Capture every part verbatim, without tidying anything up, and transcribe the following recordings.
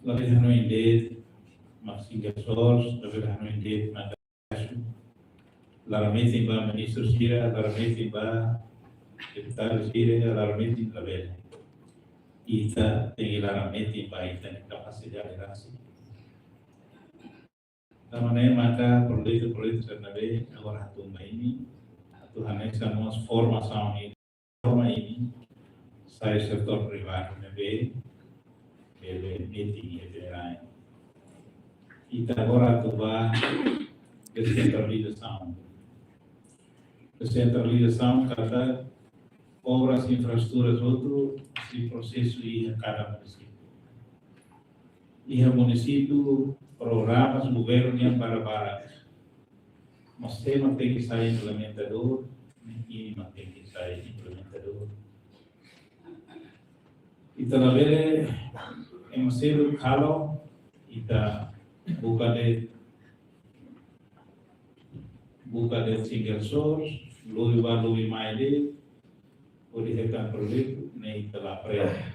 Labele hanoin de'it mak single source, labele hanoin de'it mak gastu. Laran-metin ba ministru sira, laran-metin ba deputadu sira, laran-metin labele. Ita tenke laran-metin ba ita-nia kapasidade rasik. Tanba ne'e maka projetu-projetu sira ne'ebé agora atu mai ne'e, atu hanesan mós formasaun ne'e, forma ne'e, sai setór privadu ne'ebé bele metin iha ita-nia rain. Ita agora atu ba desentralizasaun. Desentralizasaun katak obras infraestruturas hotu sei prosesu iha kada munisípiu. Iha munisípiu, programas governu nian barak-barak. Mas sé mak tenke sai implementadór, ne'e imi mak tenke sai implementadór. Ita labele ema seluk halo, ita buka de'it, buka de'it single source, lobi bá lobi mai de'it, hodi hetan projetu, ne'e ita la aprende.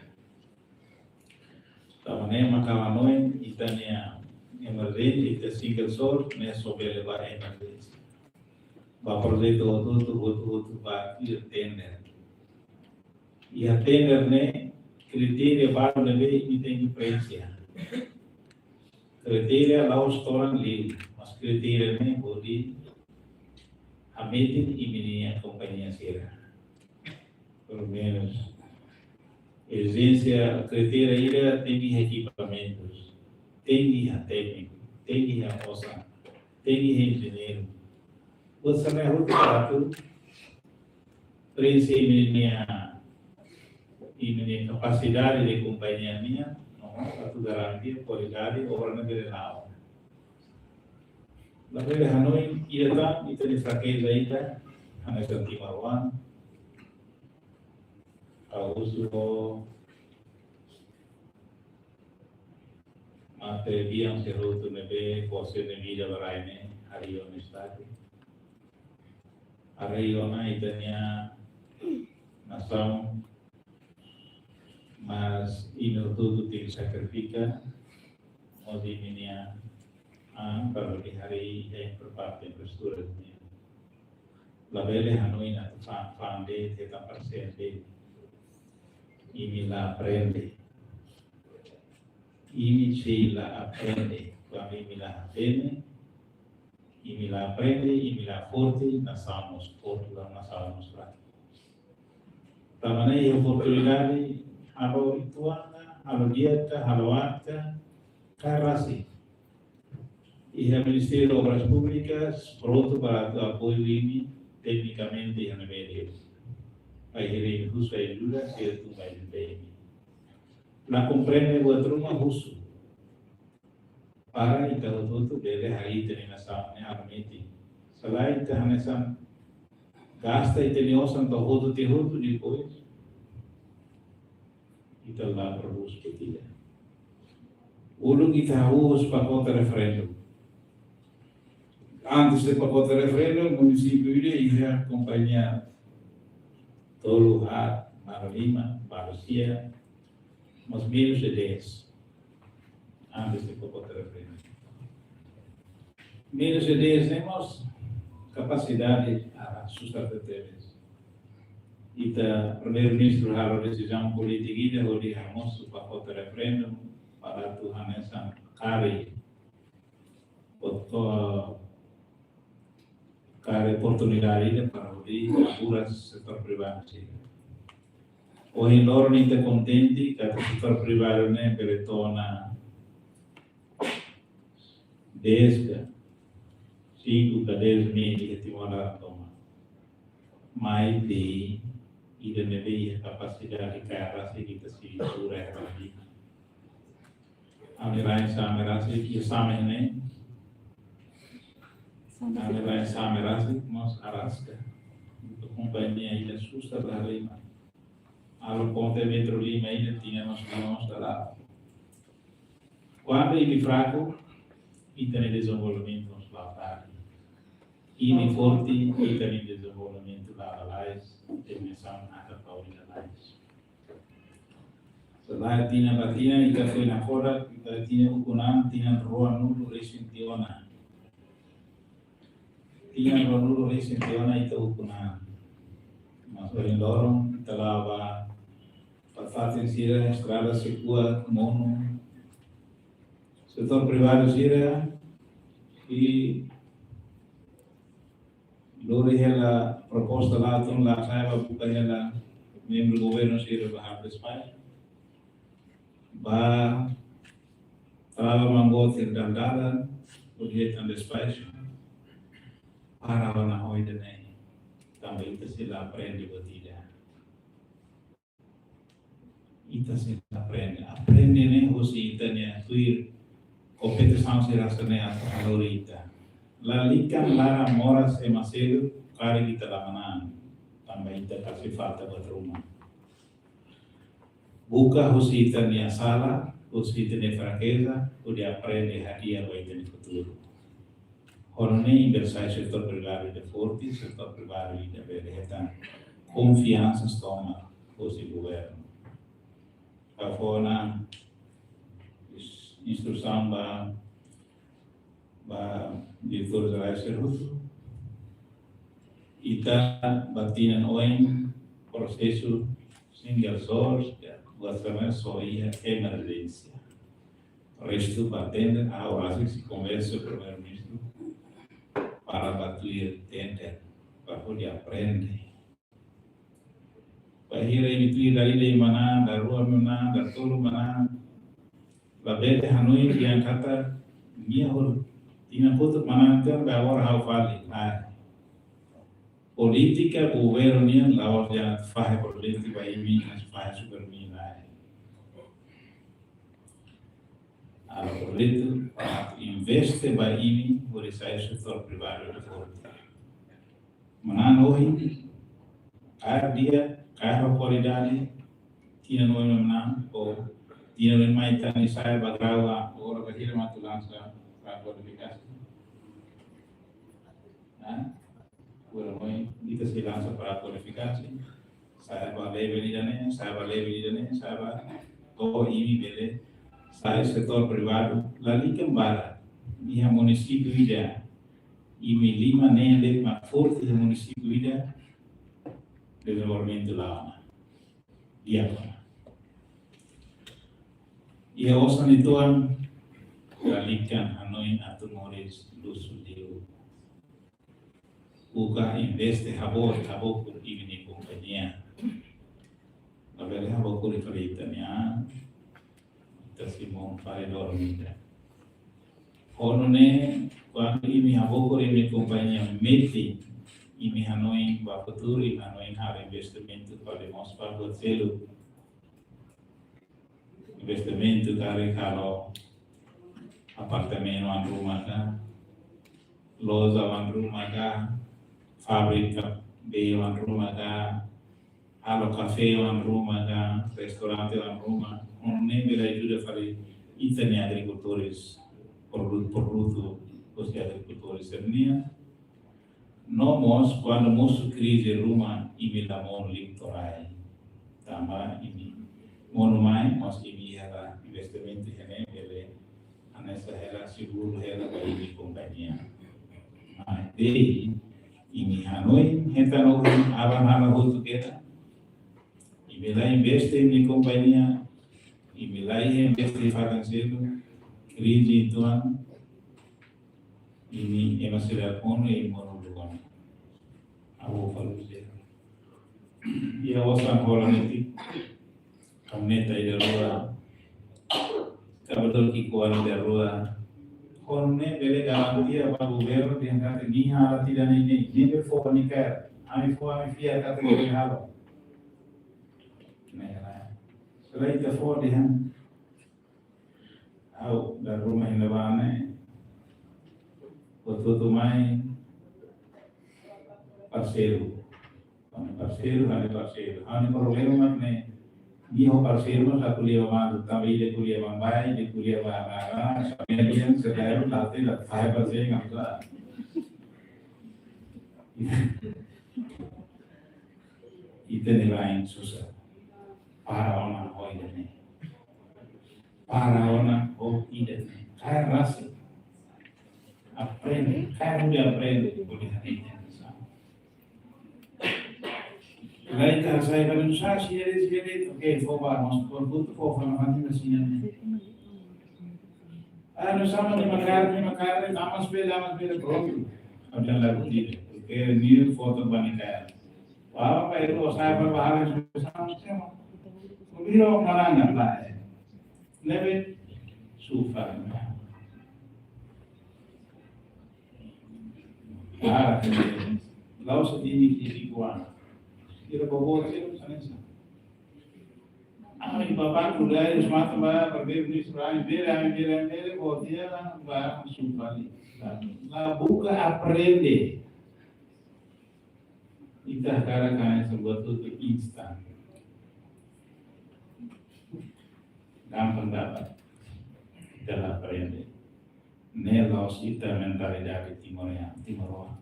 Tanba ne'e maka ha'u hanoin ita-nia emerjénsia, ita single source, ne'e só bele ba emerjénsia. Ba projetu hotu-hotu, hotu-hotu ba iha tender. Iha tender ne'e kritéria balu ne'ebé imi tenke preenxe. Kritéria la'ós todan liu, mas kritéria ne'e hodi hametin imi-nia kompañia sira. Pelumenus, ezijénsia, kritéria ida tenke iha ekipamentus, tenke iha tékniku, tenke iha osan, tenke iha enjeñeiru. Buat sira-ne'e hotu atu preenxe imi-nia, imi-nia kapasidade de kompañia nian, no atu garantia kualidade obra ne'e bele la'o. Labele hanoin ida tan ita-nia frakeza ida, hanesan timoroan, ha'u husu ho mate biang sira hotu ne'ebé fó sira-nia vida ba rai ne'e, harii ona estadu. Harii ona ita-nia nasaun, mas imi hotu-hotu tenke sakrifika mós imi-nia an para hodi harii iha parte infraestrutura nian. Labele hanoin atu fa'an, fa'an de'it, hetan parsela de'it. Imi la aprende. Imi sei la aprende. Kuandu imi la hatene, imi la aprende, imi la forte, nasaun mós forte, la nasaun mós fraku. Tanba ne'e iha oportunidade, halo uitoan ka, halo di'ak ka, halo aat ka, kaer rasik. Iha Ministériu Obras Públikas prontu para atu apoiu imi teknikamente iha ne'ebé de'it. Bainhira imi husu ajuda, sira tun ba ajuda imi. La komprende buat ruma, husu. Para ita hotu-hotu bele harii ita-nia nasaun ne'e halo metin. Se lae ita hanesan gasta ita-nia osan to'o hotu tiha hotu, depois ita la prodús buat ida. Uluk ita hahú husi pakote referendu. Antes de pakote referendu, munisípiu ida iha kompañia tolu, haat, balu lima, balu sia, mas menus de dez. Antes de pakote referendu. Menus de dez ne'e mós kapasidade atu sustenta tebes. Ita Primeiru-Ministru halo desizaun polítika ida hodi hamosu pakote referendu para atu hanesan kari, oto-, kari oportunidade ida para hodi ajuda setór privadu sira. Ohin loron ita kontente katak setór privadu ne'e bele to'o ona dez ka, cinco ka dez mil iha Timor laran tomak. Maibé ida ne'ebé iha kapasidade kaer rasik ita sei sura iha rai. Ami-nia rain same rasik, iha same ne'e. Ami-nia rain same rasik, mós araska. Kompañia ida susar la halimar. Halo ponte metru lima ida, tinan mós lima mós la la'o. Kuandu imi fraku, ita-nia dezenvolvimentu mós la tarde. Imi forte, ita-nia dezenvolvimentu la lalais, dimensão nada para lalais. Setelah tinan ba tinan, ita foin hakfodak, ita tinan ukun an, tinan ruanulu-resin-tiha ona. Tinan ruanulu-resin-tiha ona ita ukun an. Mas ohin loron, ita la'o ba fatin sira, estrada, Secua, Mono, setór privadu sira, i lori hela proposta la tun la sai ba buka hela membru governu sira ba halo despaxu. Ba trava mangotir dalan-dalan, hodi hetan despaxu. Para ona ho ida-ne'e. Tanba ita sei la aprende buat ida. Ita sei aprende. Aprende ne'e hosi ita-nia tuir kompetisaun sira hanesan ne'e atu halo ita. Lalika laran moras ema seluk karik ita la manán. Tanba ita kasi falta buat ruma. Buka hosi ita-nia sala, hosi ita-nia frakeza, hodi aprende hadi'a ba ita-nia futuru. Ho nune'e ita sai setór privadu ida forte, setór privadu ida bele hetan konfiansa tomak hosi governu. Ha'u fó ona ins-, instrusaun ba, ba diretór jerál sira hotu. Ita ba tinan oin prosesu single source, ya, buat sira-ne'e só iha emerjénsia. Restu ba tender, ha'u rasik sei konversa ho Primeiru-Ministru para ba tuir tender, para hodi aprende. Bainhira imi tuir dala ida manán, dala rua manán, dala tolu manán, labele hanoin dehan katak nia hor tinan kotuk manán tiha, agora ha'u fali. Lae. Polítika governu nian la'ós dehan atu fahe polítika ba imi, atu fahe super imi, lae. Halo projetu para investe ba imi, hodi sai setór privadu ida forte. Manán ohin, kaer di'ak, kaer ho kualidade, tinan oin manán, ou tinan oin mai ita-nia sa'e ba grau, agora bainhira mak atu lansa para kualifikasi. Nah, agora mai ita sei lansa para kualifikasi. Sa'e ba level ida-ne'e, sa'e ba level ida-ne'e, sa'e ba to'o imi bele sai setór privadu, lalika barak. Iha munisípiu ida, imi lima neen de'it mak forte iha munisípiu ida, dezenvolvimentu la'o ona. Di'ak ona. Iha osan uitoan, lalika hanoin atu moris luxu liu. Buka investe habokur, habokur imi-nia kompañia. Labele habokur fali ita-nia an, ita simu fali dor ida. Ho nune'e, kuandu imi habokur imi-nia kompañia metin, imi hanoin ba futuru, imi hanoin halo investimentu fali mós ba buat seluk. Investimentu karik halo apartamentu oan ruma ka, loja oan ruma ka, fábrika bee oan ruma ka, halo kafé oan ruma ka, restaurante oan ruma, ho nune'e bele ajuda fali ita-nia agrikultores, produ-, produtu hosi agrikultores sira-nian. No mós, kuandu mosu krize ruma, imi la monu liu to'o rai. Tanba imi monu mai, mós imi hela investimentu iha ne'e bele hanesan hela seguru hela ba imi kompañia. Maibé, imi hanoin hetan ohin aban-bainrua hotu kedas. Imi la investe imi-nia kompañia, imi la investe fatin seluk, krize uitoan, imi ema sira monu, imi monu duni. Ha'u fó fali. Iha osan hola netik, kamioneta ida rua, trabalhadór ki'ik-oan ida rua. Ho nune'e bele garantia ba governu dehan katak nia halo tiha ona ne'e, nia bele fó nia kaer. Ami fó, ami fiar katak nia bele halo. Ne'e lae. Selae ita fó dehan, ha'u dala ruma iha ne'ebá ne'e, hotu-hotu mai parseiru. Ha'u-nia parseiru, ha'u-nia parseiru. Ha'u-nia problema mak ne'e, nia ho parseiru mak la ko'alia malu, tanba ida ko'alia baibain, ida ko'alia ba, ba, ba, sambil dia sedang la tela, fai parseiru nggak bisa. Ita-nia lain susar. Para ona ho ida-ne'e. para ona o ida ne'e. Kaer rasik. Aprende, kaer hodi aprende, hodi haree intensaun. Lae, ita sai para nusa, sira, sira, oke, fó ba, mas por gusto, fó ba, mas não ensina, né? Ah, no sama de macar, de macar, de amas pele, amas pele, pronto. Abdan la butida, porque ni foto ba ni kaya. Wah, apa itu, saya berbahagia, sama, sama. Mira, mana nggak, lah, eh. Ne'ebé, sufa, ah, la'ós imi ke imi kuan. Ita bobo, ita hanesan. Ami bapa kuda, ita semua tambah, berbeda, berbeda, ami beda, ami beda, botia, ba, sufa, la buka aprende. Ita hakarak hanesan buat hotu instan. Gampang dapat. Ita la aprende. Ne'e la'ós ita mentalidade timoroan, timoroan.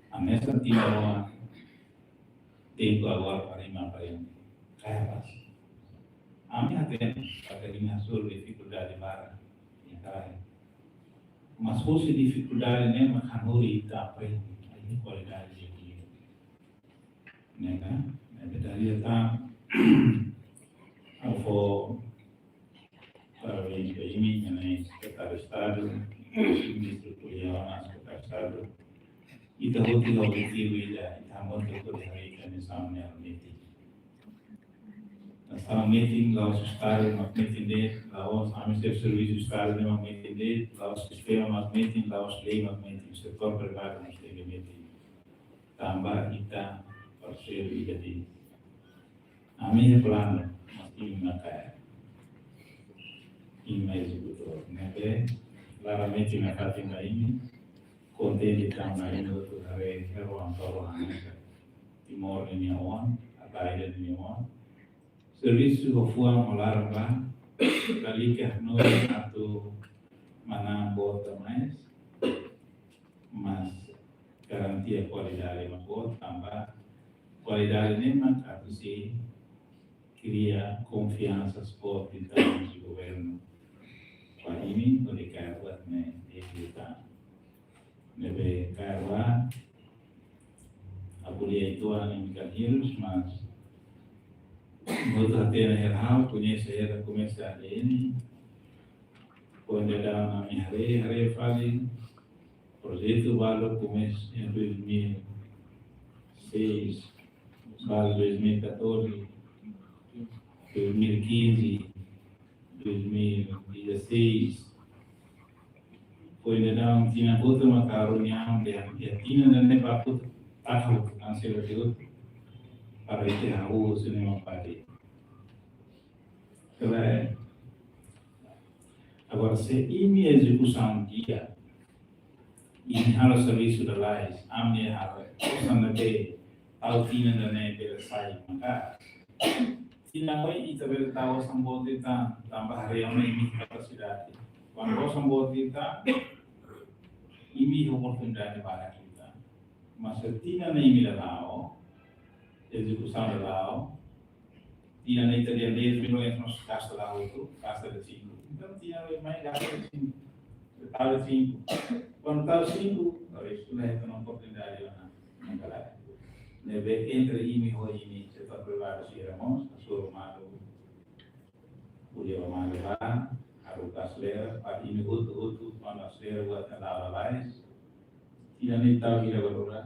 Hanesan timoroan, tempu agora para imi aprende. Kaer rasik. Ami hatene, para imi hasoru difikuldade barak. Ita kaer. Mas husi difikuldade ne'e mak hanorin ita aprende. Ne'e kualidade de vida. Ne'e ka? Ne'e verdade, ita, ha'u fó parabéns ba imi, imi-nia Sekretáriu Estadu, Ministru Tuliauna, Sekretáriu Estadu. Ita hotu iha objetivu ida, ita hamutuk hodi haree ita-nia nasaun ne'e metin. Nasaun metin, la'ós Estadu mak metin de'it, la'ós ami xefe servisu Estadu ne'e mak metin de'it, la'ós sistema mak metin, la'ós lei mak metin, setór privadu mós tenke metin. Tanba ita parseiru ida de'it. Ami-nia planu, mas imi mak kaer. Imi mak ezekutór. Ne'ebé, klaramente nafatin ba imi, kontente tanba imi hotu haree, haree oan tolo hanesan. Timor ninia oan, Ataíde ninia oan. Servisu ho fuan ho laran ba, lalika hanoin atu manán boot demais. Mas garantia kualidade mak boot, tanba kualidade ne'e mak atu sei kria konfiansa suporta husi governu ba imi hodi kaer buat ne'e ezekuta. Ne'ebé kaer ba, ha'u ko'alia uitoan imi kan hirus, mas buat hatene hela ha'u, koñese hela komesa A D N. Kuandu daudaun ami haree, haree fali, projetu balu komesa em dois mil e seis, balu dois mil e catorze, dois mil e quinze, dois mil e dezasseis. Kuandu daudaun tinan hotu maka reuniaun dehan, dehan tinan ida-ne'e baku taka hotu, kansela tiha hotu. Para ita hahú sini mapade. Klaru. Agora, se imi ezekusaun di'ak, imi halo servisu lalais, ami halo, osan ne'ebé, tau tinan ida-ne'e bele sai, maka tinan oin ita bele tau osan boot ita, tanba haree ona imi kapasidade. Kuandu osan boot ita, imi oportunidade barak ita. Mas se tinan ne'e imi la la'o, ezekusaun la la'o, tinan ne'e ita dehan dez milhões, mas gasta la hotu, gasta de'it cinco. Entaun tinan ne'e mai gasta de'it cinco. Tau de'it cinco. Kuandu tau cinco, talvés ita la hetan oportunidade ona. Ne'ebé entre imi ho imi, setór privadu sira mós, hasoru malu, ko'alia ba malu ba, haruka aselera, para imi hotu-hotu, kuandu aselera buat ne'e la'o lalais. Tinan ne'e tau hira ba dólar?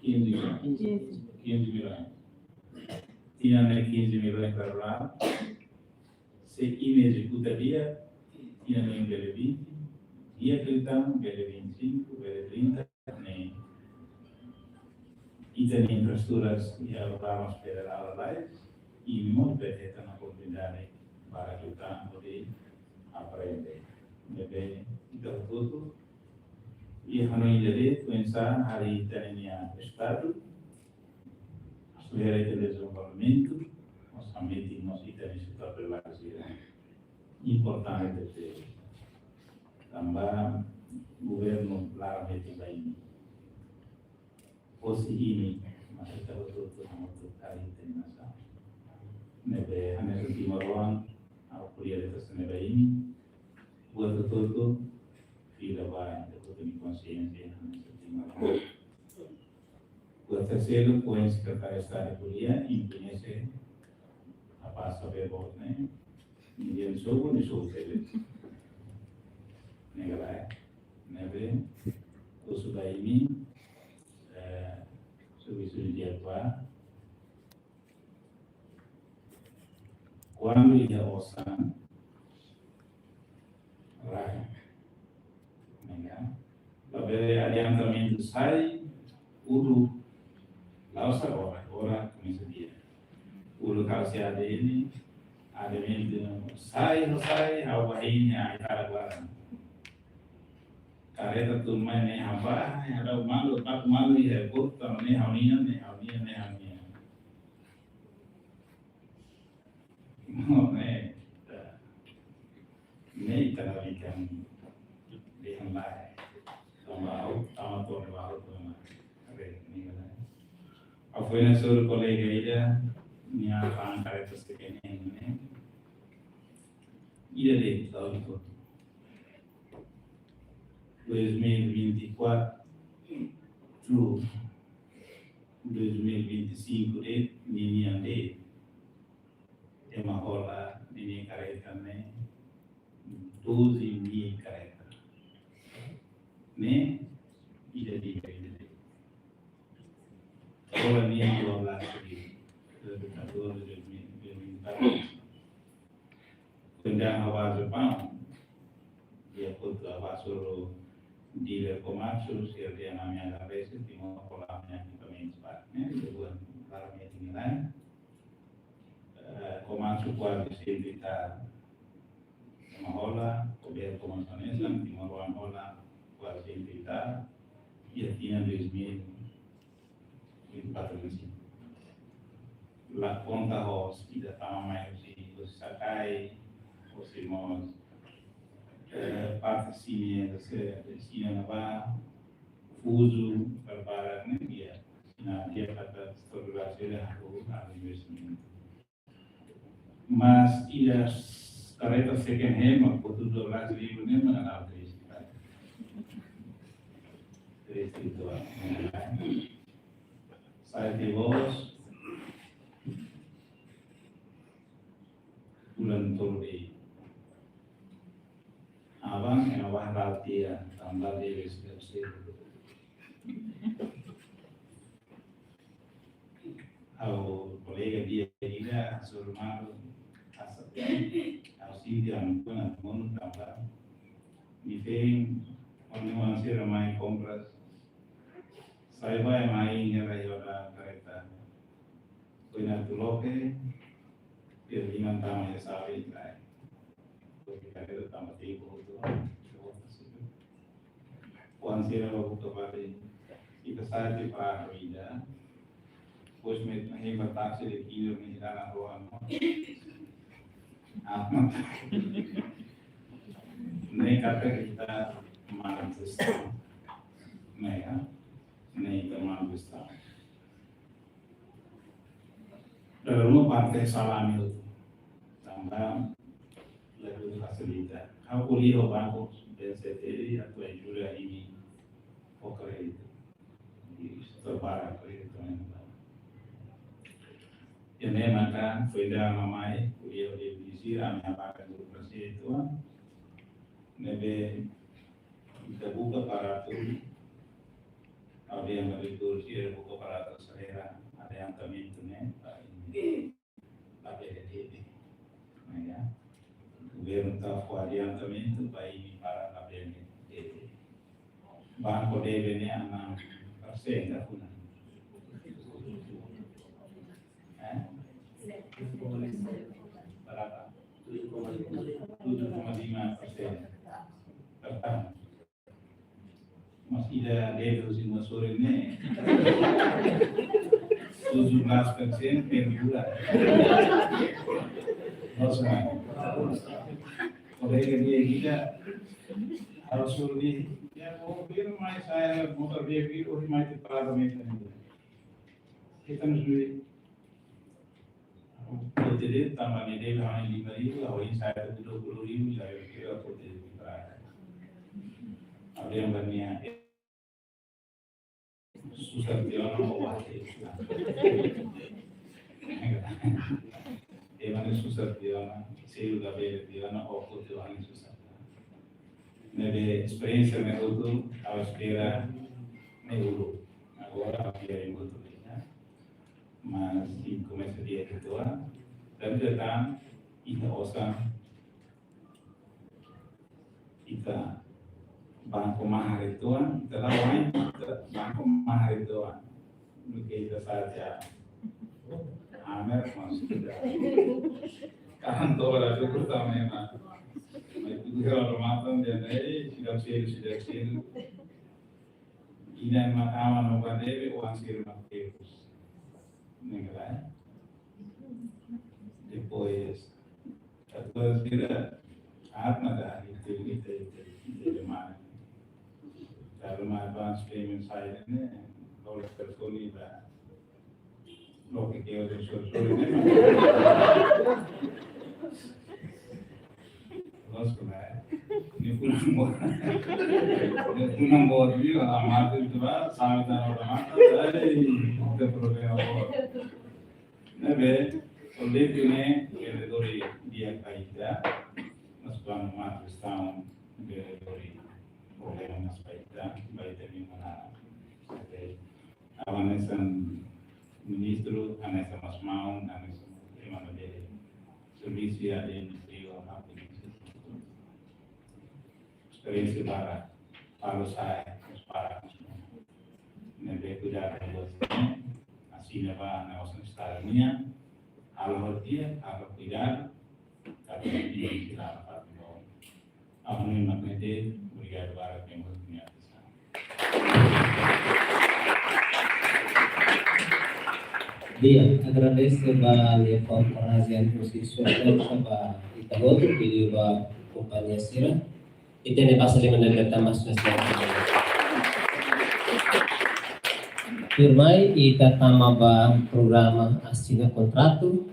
Quinze milhões. Quinze milhões. Tinan ne'e quinze milhões ba dólar. Se imi ezekuta di'ak, tinan ne'e bele vinte, di'ak liután bele vinte e cinco, bele trinta, ne'e. Ita-nia infraestrutura iha programa federal lalais, imi mós bele hetan oportunidade para ita hodi aprende. Ne'ebé ita hotu-hotu iha hanoin ida de'it, oinsá harii ita-nia Estadu aselera ita-nia dezenvolvimentu, mas hametin mós ita-nia setór privadu sira. Importante tebes. Tanba governu laran metin ba imi. Hosi imi, mas ita hotu-hotu hamutuk harii ita-nia nasaun. ne'ebé hanesan timoroan, ha'u ko'alia de'it hanesan ne'e ba imi, buat hotu-hotu fila ba ita-boot nia konxiénsia hanesan timoroan. Buat terceiro, ko'alia Sekretáriu Estadu ko'alia, imi koñese, rapás sabe bot, ne'e? Imi sobu, imi sobu, sabe? Ne'e ka lae, ne'ebé, husu ba imi, eh, servisu di'ak ba, kuandu iha osan, rai. Ne'e ka? Labele adiantamentu sai, uluk, la'ós agora, agora komesa di'ak. Uluk ha'u sei ADN, adiantamentu sai, no sai, ha'u ba ini, ai, kala agora. Kareta tun mai ne'e ha'u ba, ai, ha'u malu, baku malu, iha kota, ne'e ha'u-nian, ne'e ha'u-nian, ne'e ha'u-nian. No, ne'e, ne'e ita la bikan dehan lae. Tanba ha'u, tanba to'o ba ha'u, tanba. Oke, ne'e ka lae. Ha'u foin hasoru kolega ida, nia fa'an kareta second hand ne'e. Ida de'it, tahun itu. Dois mil e vinte e quatro, dois mil e vinte e cinco de'it, ninian de'it. Ema hola ninia kareta ne'e doze mil kareta. Ne'e ida de'it, ida de'it. Hola ninia dua belas ribu, dua ribu empat belas, dua ribu empat belas. Kuandu ha'u ba Japaun, iha kota ha'u ba suru dealer Komatsu, sira dehan ami agradese, Timor hola ami ekipamentu ba. Ne'e, ida buat, para mi tinggal. Eh, Komatsu kuaze sempre ita ema hola, Koberto Gonzalez, Timoroan hola, kuaze sempre ita, iha tinan dois mil e quatro nian. La konta hosi ida tama mai hosi, hosi Sakai, hosi mós, eh, parte sini, eh, se, sini na ba, Fuzu, Barbara, ne'e di'ak. Sina di'ak katak, todo Brasil, aku, aku, investimentu. Mas ida kareta second hand, mak butuh dua belas ribu ne'e, mak ada triste. Triste itu, ah. Saya di bos, bulan tolu de'it. Abang, ema ba ratia, tanba debe setiap setiap. Ha'u kolega di'ak ida, hasoru malu, asa. Ha'u sente amu kuna monu tanba. Nia feen, ohin oan sira mai kompras. Sai ba mai iha rai hola kareta. Foin atu loke, dia liman tama iha sala ita. Foin kareta tama tempu tu. Oan sira ba buka fali. Ita sai tiha Praha ida. Depois mai, mai ba taksi de'it, mai iha dalan rua no. Ah, ne'e katak ita manifesta. Ne'e ka? Ne'e ita manifesta. Dala ruma parte salami hotu. Tanba lebih fasilita. Ha'u ko'alia ho banku, B C T, atu ajuda imi ho kréditu. Iha setor para kréditu ne'e. Iha ne'e maka foin dala mai, ko'alia ho divisi, ami abakan burokrasia uitoan. Ne'ebé ita buka para tu, ha'u dehan ba diretór sira buka para tu aselera adiantamentu ne'e, ba imi labele debe. Ne'e ka? Governu tau fó adiantamentu ba imi para labele debe. Banku debe ne'e enam persen ka funa. Eh? Berapa? Tujuh koma lima persen per tahun. Mas ida debe husi uma sorin ne'e tujuh belas persen per bulan. Loos, kolega di'ak ida, ha'u hasoru de'it, ya, oh, bele mai, saya motor dia beli, oh, mai tiha para também. Kita harus beli. Foti de'it, tanba nia debe ha'u-nia lima ribu, ha'u hein sai dua puluh ribu, ya, eu quero foti de'it para. Ha'u dehan ba nia, susar tiha ona, ó bate. Ema ne'e susar tiha ona, selu labele tiha ona, ó foti tiha ona, susar. Ne'ebé esperiénsia ne'e hotu, ha'u espera ne'e uluk. Agora, ha'u fiar em outro dia. Mas, se komesa dia kedua, dan datang, ita osan, ita banku mahar itu, ita lawan, ita banku mahar itu. Duké ita saja. Amer, mas ita. Kan toba la dukur sama ya, mas. Mas itu kalau matan dia, eh, sudah sih, sudah sih. Ida mak aman no ba debe, oan sira mak terus. Ne'e ka lae? Depois, atu sira, aat na da, ita, ita, ita, ita, ita, mana. Kalau mau advance payment side ne'e, kalau telefon ida. Loke ke outro solusaun ne'e. Loos ka lae? Ne'e funan boot. Ne'e funan boot, viu? A mate tu ba, sabe, tá na hora mata, ai, não tem problema, boot. Ne'ebé, o leite ne'e, vendedor dia kaita, mas quando mata estão, vendedor problema mas ba ita, ba ita-nia mana. Oke. Ha'u hanesan ministru, hanesan maun, hanesan ema ne'ebé servisu iha ministériu, ha'u esperiénsia barak, halo sai, mas para ne'ebé kuidadu ne'e, asina ba, na osan estadu nian, halo ho di'ak, halo kuidadu, tapi di dalam hati. Ha'u hanoin mak ne'e de'it, obrigadu barak ba imi-nia atensaun. Di'ak, agradese ba lia fó koragem husi sua ba ita hotu, pediu ba kompañia sira. Ita-nia basa lima ne'e data mas. Tuirmai, ita tama ba programa asina kontratu.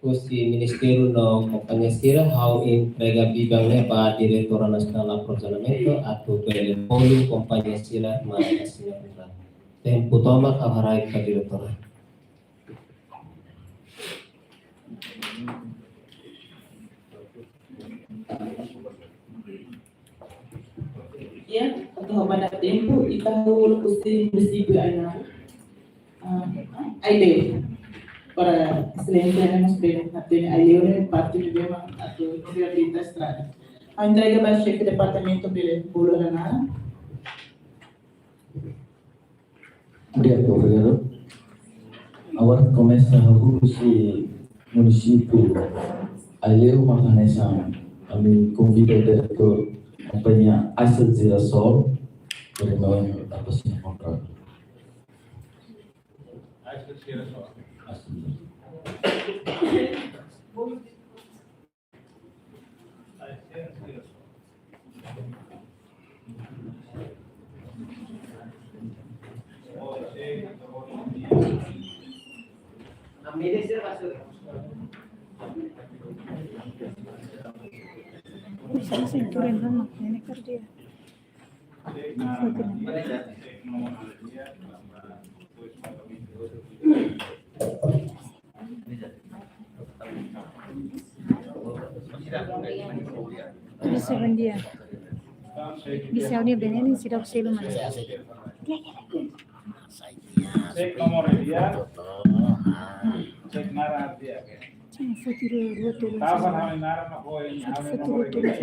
Husi ministériu no kompañia sira, ha'u entrega biban ne'e ba Diretora Nasionál Aprovizionamentu atu bele bolu kompañia sira mai asina kontratu. Tempu tomak ha'u haraik ba diretora. Ya, atu ha'u bá tempu, ita hahú husi munisípiu Ainaro. Ah, Aileu. Para Exelénsia, ne'e mós bele, atu Aileu ne'e parte ne'ebé mak atu reabilita estrada. Ha'u entrega ba xefe departamentu bele bolu ona. Di'ak, obrigadu. Agora komesa husi munisípiu Aileu, mak hanesan ami konvida diretór kompañia Aisel Girasol, para mai asina kontratu. Aisel Girasol. Aisel Girasol. Kursa cintura en rama, nenek kerja. Bisa, bom dia. Bisa, bom dia, Benin, sida selu mana? Cek nomor dia. Cek naran dia. Cek foto dua, dua turun. Cek foto dua turun.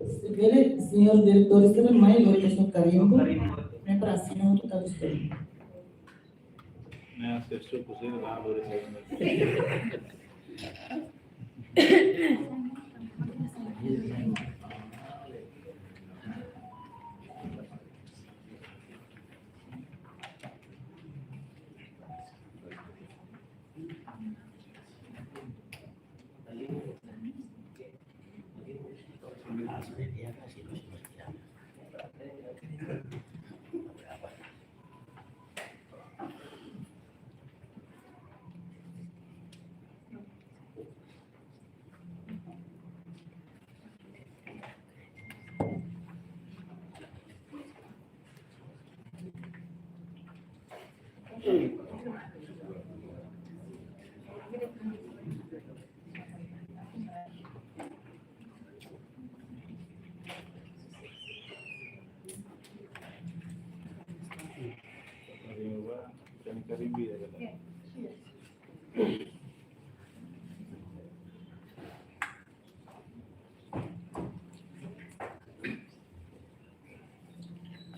Se bele, señór diretór, se bele mai lori karimbu, ne'e para asina outro karimbu.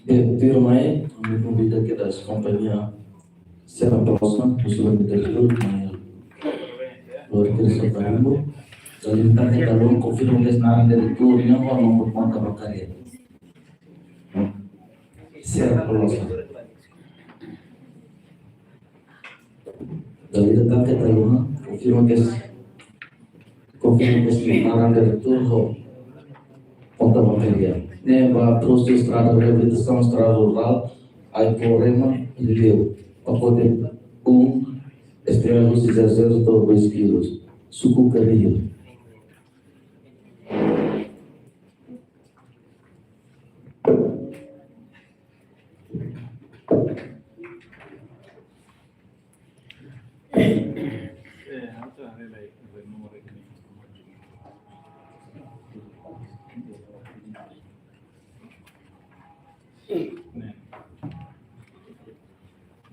Bem, tuirmai, ami konvida kedas kompañia Sera Plosa, husi Diretór, mai Lori Teresa Karimbo. Dala ida tan keta haluha konfirma kedas naran diretór nian ho nomor konta bankária. Sera Plosa. Dala ida tan keta haluha, konfirma kedas, konfirma kedas naran diretór ho konta bankária. Ne'e ba prosesu estrada reabilitasaun estrada rurál, Aipo Rema, Ilhéu. Pakote um, estrela husi zero zero to'o dois kilos. Suku Kario.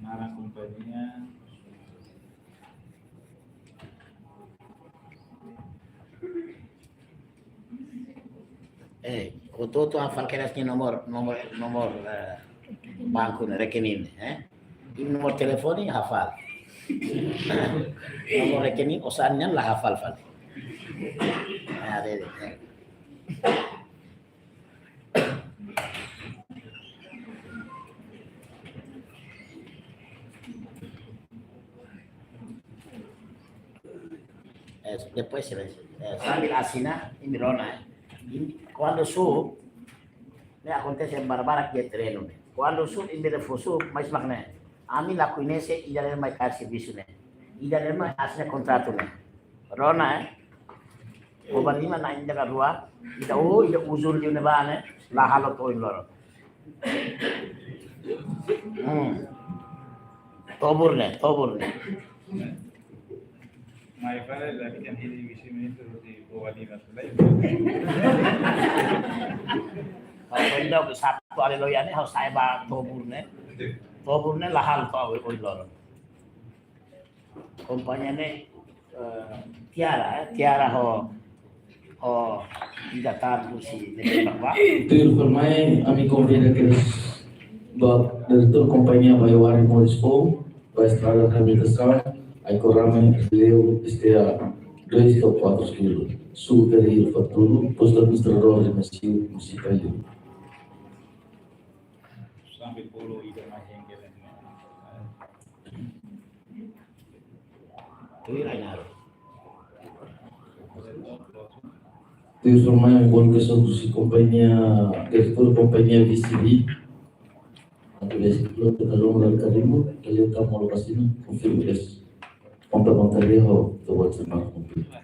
Naran kompañia. Eh, hotu-hotu hafal kedas nia nomor, nomor, nomor, eh, banku ne'e, rekening ne'e, eh? I nomor telefone hafal. Nomor rekening osan nian la hafal fali. Ah, deh, deh, eh. Eh, depois, eh, sambil asina, imi rona, eh. Imi, kuandu su, ne'e akontese barbarak iha terrenu ne'e. Kuandu su, imi reforsu, mais mak ne'e. Ami la koñese, ida-ne'e mai kaer servisu ne'e. Ida-ne'e mai asina kontratu ne'e. Rona, eh. Oba lima na inda ka rua, ida u, ida uzur di une bane, la halo to'o oin loron. Hmm. Tobur ne'e, tobur ne'e. Mai fale la kian hili visi ministru di oba lima sulai. Ha'u inda ke satu ale loya ne'e, ha'u sai ba tobur ne'e. Tobur ne'e la halo to'o oin loron. Kompañia ne'e, eh, Tiara, eh, Tiara ho, ho ida tan husi ne'ebé ba. Tuirmai, ami konvida kedas ba diretór kompañia Baiwari Moris Foun, ba estrada reabilitasaun, Aipo Rema, Ilhéu, esteia dois to'o quatro kilos. Suku Kario, Fatulu, postu administradór de Maciú, munisípiu Ilhéu. Sampai puluh ida mai hengkel. Tuir Ainaro. Tuirmai, ami bolu kedas husi kompañia, diretór kompañia V C B. Atu besi keluar ke dalam dan karimu, kalian kamu lokasi na, konfirma kedas. Konta bankária ho, coba cuma konfirma.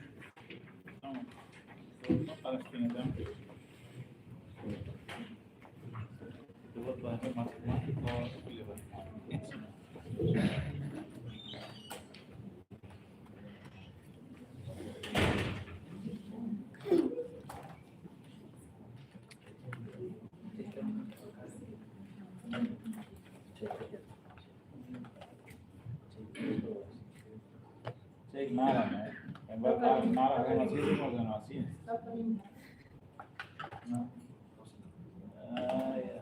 Cek mara, né? É ba-, mara, mara, mara, mara, mara, mara, mara. Ah, ya.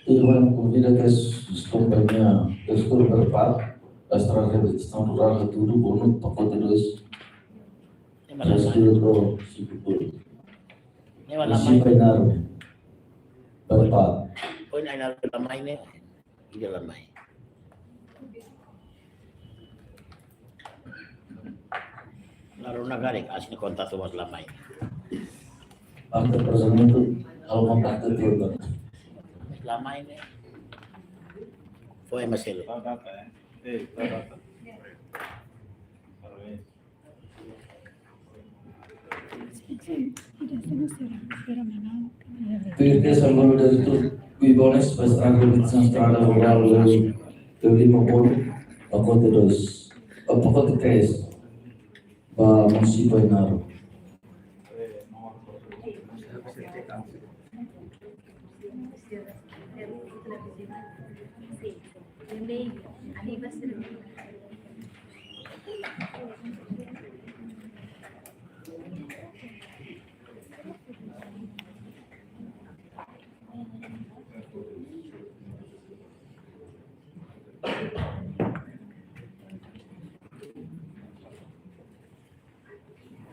Tuirmai, ami konvida kedas kompañia Gestur Berpad, Estrada Reabilitasaun Rurál, Hatudu, Bonut, pakote dois. Ema la mai. Três kilos, cinco kilos. Ema la mai. Munisípiu Ainaro. Berpad. Ohin Ainaro la mai ne'e. Ida la mai. Para una gari, asli kontak tu mas lama ini. Parte presidente, halo kontak tu tiba. Lama ini. Foi, Marcelo. Tuir kedas Sanggul Diretór Kuibones ba estrada, reabilitasaun estrada rurál level lima puluh, pakote dois, eh, pakote três, ba munisípiu Ainaro.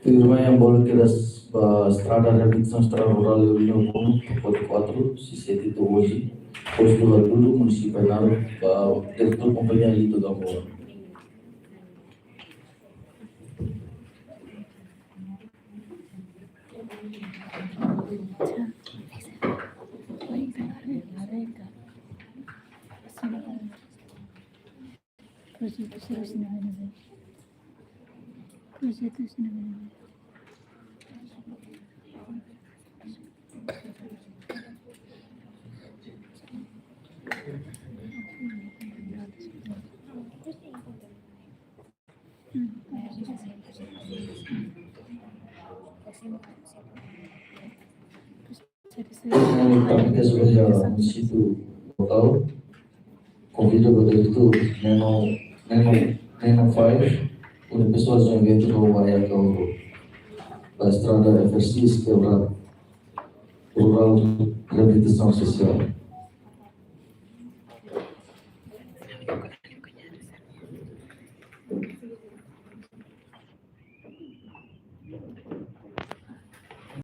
Tuirmai, Sanggul Diretór ba estrada, reabilitasaun estrada rurál level lima puluh, pakote quatro, sisete to'o ohin, postu Ladulu, munisípiu Ainaro, ba diretór kompañia Lito Gamboa. Projetu serius na mana? Projetu serius na mana? Kami ke sebagai munisípiu lokál, konvida ba diretór Neno, Neno, Neno Five, udah pesoál eventu no maya ke oro. Ba estrada F R C Quebrada, rurál reabilitasaun sosiál.